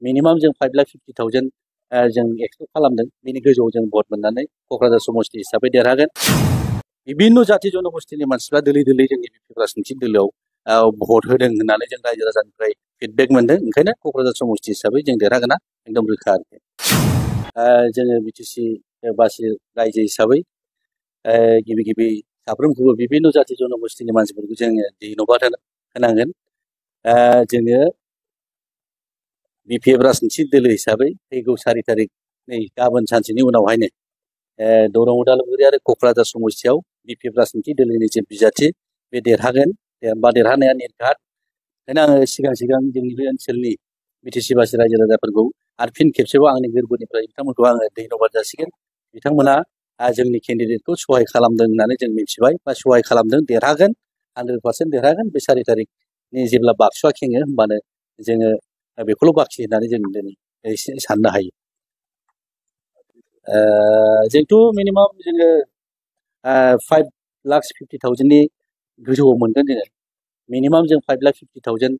Minimum जों 5,50,000 जों expect खालामदों। बेनि गोजौआव जों भट मोननानै क'क्राझार समष्टि हिसाबै देरहागोन। विभिन्न जाति जनगोष्ठीनि मानसिफ्रा दोलै दोलै जोंनि बिपि राजनितिक दोलोआव भट होदों होननानै जों रायजो राजानिफ्राय फिडबेक मोनदों। ओंखायनो क'क्राझार समष्टि हिसाबै जों देरहागोना एकदम रोखा आरोखि। जोङो बिटिसि बासि रायजो हिसाबै गिबि गिबि साफ्रोमखौबो विभिन्न जाति जनगोष्ठीनि मानसिफोरखौ जोङो धन्यबाद होनांगोन। जोङो बिपिएफ राजनितिक दोलो हिसाबै फैगौ 4 तारिख नै गाबोन सानसेनि उनावहायनो दरं उदालगुरि आरो क'क्राझार समष्टियाव बिपिएफ राजनितिक दोलोनि जे बिजाथि बे देरहागोन। देरहानाया निर्घात। ओंखायनो आङो सिगां जोंनि बे ओनसोलनि बिटिसि बासि रायजो राजाफोरखौ आरो फिन खेबसेबाव आंनि गोरबोनिफ्राय बिथांमोनखौ आङो धन्यबाद जासिगोन। बिथांमोना जोंनि केन्डिडेटखौ सहाय खालामदों होननानै जों मिथिबाय बा सहाय खालामदों। देरहागोन, 100% देरहागोन। बे 4 तारिखनि जेब्ला बाक्सुआ खेङो होमबानो जोङो बेखौल' बाखि होननानै जों दिनै एसे साननो हायो। जोंथ' मिनिमाम जोङो 5,50,000नि गोजौआव मोनगोन। जोङो मिनिमाम जों 5,50,000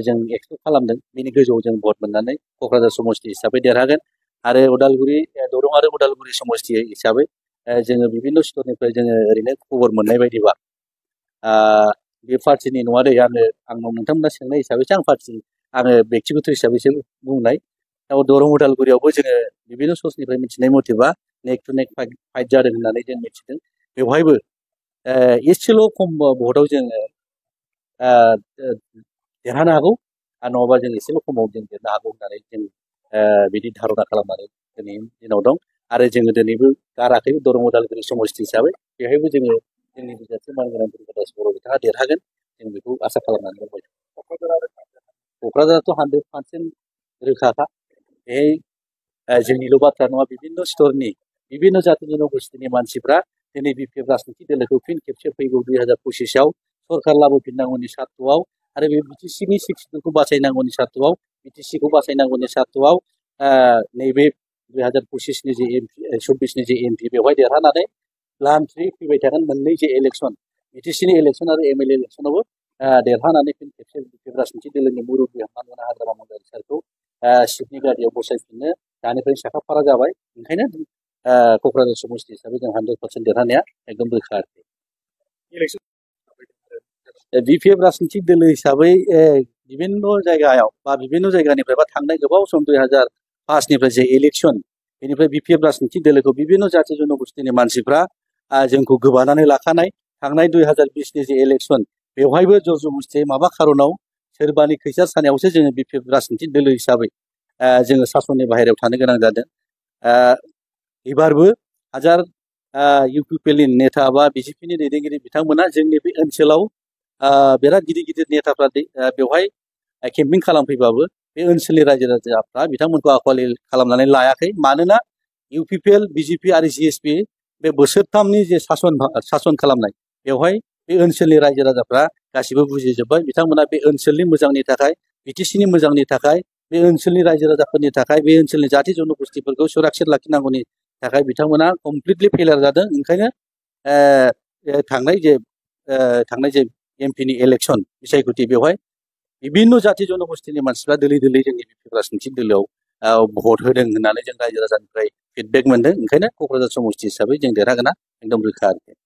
जों एक्सपेक्ट खालामदों। बेनि गोजौआव जों भट मोननानै क'क्राझार समष्टि हिसाबै देरहागोन। आरो दरं आरो उदालगुरि समष्टि हिसाबै जोङो विभिन्न स्टरनिफ्राय जोङो ओरैनो खबर मोननाय बायदिबा बे पार्टिनि नङा दे, आंनाव नोंथांमोना सोंनाय हिसाबैसो आङो बेक्तिगत हिसाबैसो बुंनाय। दरं उदालगुरियावबो जोङो विभिन्न सर्सनिफ्राय मिथिनाय मथेबा नेक टु नेक फाइट जादों होननानै जों मिथिदों। बेवहायबो एसेल' खम भटआव जोङो देरहानो हागौ, आरो नङाबा जों एसेल' खमाव जों देरनो हागौ होननानै जों बिदि धारना खालामनानै दिनैनि दिनाव दं। आरो जोङो दिनैबो गाराखै। दरं उदालगुरि समष्टि हिसाबै बेवहायबो जोङो जोंनि बिजाथि मानगोनां दुर्गादास बर' बिथाङा देरहागोन, जों बेखौ आसा खालामनानै दंबाय। क'क्राझाराथ' 100% रोखाखा। बेहाय जोंनिल' बाथ्रा नङा, विभिन्न स्तरनि विभिन्न जाति जनगोष्ठीनि मानसिफ्रा दिनै बिपिएफ राजनितिक दोलोखौ फिन खेबसे फैगौ 2025आव सरकार लाबोफिननांगौनि सार्थआव आरो बे बिटिसिनि सिटिजोनखौ बासायनांगौनि सार्थआव, बिटिसिखौ बासायनांगौनि सार्थआव नैबे 2025नि जे 26नि जे एमपि बेवहाय देरहानानै लान्थ्रि फैबाय थागोन मोननै जे इलेक्सन, बिटिसिनि इलेक्सन आरो एमएलए इलेक्सनावबो देरहानानै फिन खेबसे बिपिएफ राजनितिक दोलोनि मुरब्बि हाग्रामा मंडालि सारखौ सिटनि गारियाव बसायफिननो दानिफ्रायनो साखाफारा जाबाय। ओंखायनो क'क्राझार समष्टि हिसाबै जों 100% देरहानाया एकदम रोखा आरोखि। बिपिएफ राजनितिक दोलो हिसाबै विभिन्न जायगायाव बा विभिन्न जायगानिफ्राय बा थांनाय गोबाव सम 2005निफ्राय जे इलेक्सन, बेनिफ्राय बिपिएफ राजनितिक दोलोखौ विभिन्न जाति जनगोष्ठीनि मानसिफ्रा जोंखौ गोबानानै लाखानाय। थांनाय 2020नि जे इलेक्सन बेवहायबो ज'ज'बस्थि माबा खारनाव सोरबानि खैसार सानायावसो जोङो बिपिएफ राजनितिक दोलो हिसाबै जोङो सासननि बाहेरायाव थानो गोनां जादों। एबारबो हाजार इउपिपिएलनि नेता बा बिजेपिनि दैदेनगिरि बिथांमोना जोंनि बे ओनसोलाव बिराद गिदिर गिदिर नेताफ्रा बेवहाय केम्पिं खालामफैबाबो बे ओनसोलनि रायजो राजाफ्रा बिथांमोनखौ आखुवालि खालामनानै लायाखै। मानोना इउपिपिएल, बिजेपि आरो जिएसपि बे बोसोरथामनि जे सासन खालामनाय, बेवहाय बे ओनसोलनि रायजो राजाफ्रा गासिबो बुजिजोब्बाय। बिथांमोना बे ओनसोलनि मोजांनि थाखाय, बिटिसिनि मोजांनि थाखाय, बे ओनसोलनि रायजो राजाफोरनि थाखाय, बे ओनसोलनि जाति जनगोष्ठीफोरखौ सुरक्षित लाखिनांगौनि थाखाय बिथांमोना कमप्लिटलि फेलियर जादों। ओंखायनो थांनाय जे एमपिनि इलेक्सन बिसायख'थि, बेवहाय विभिन्न जाति जनगोष्ठीनि मानसिफ्रा दोलै दोलै जोंनि बिपिएफ राजनितिक दोलोआव भट होदों होननानै जों रायजो राजानिफ्राय फिडबेक मोनदों। ओंखायनो क'क्राझार समष्टि हिसाबै जों देरहागोना एकदम रोखा आरोखि।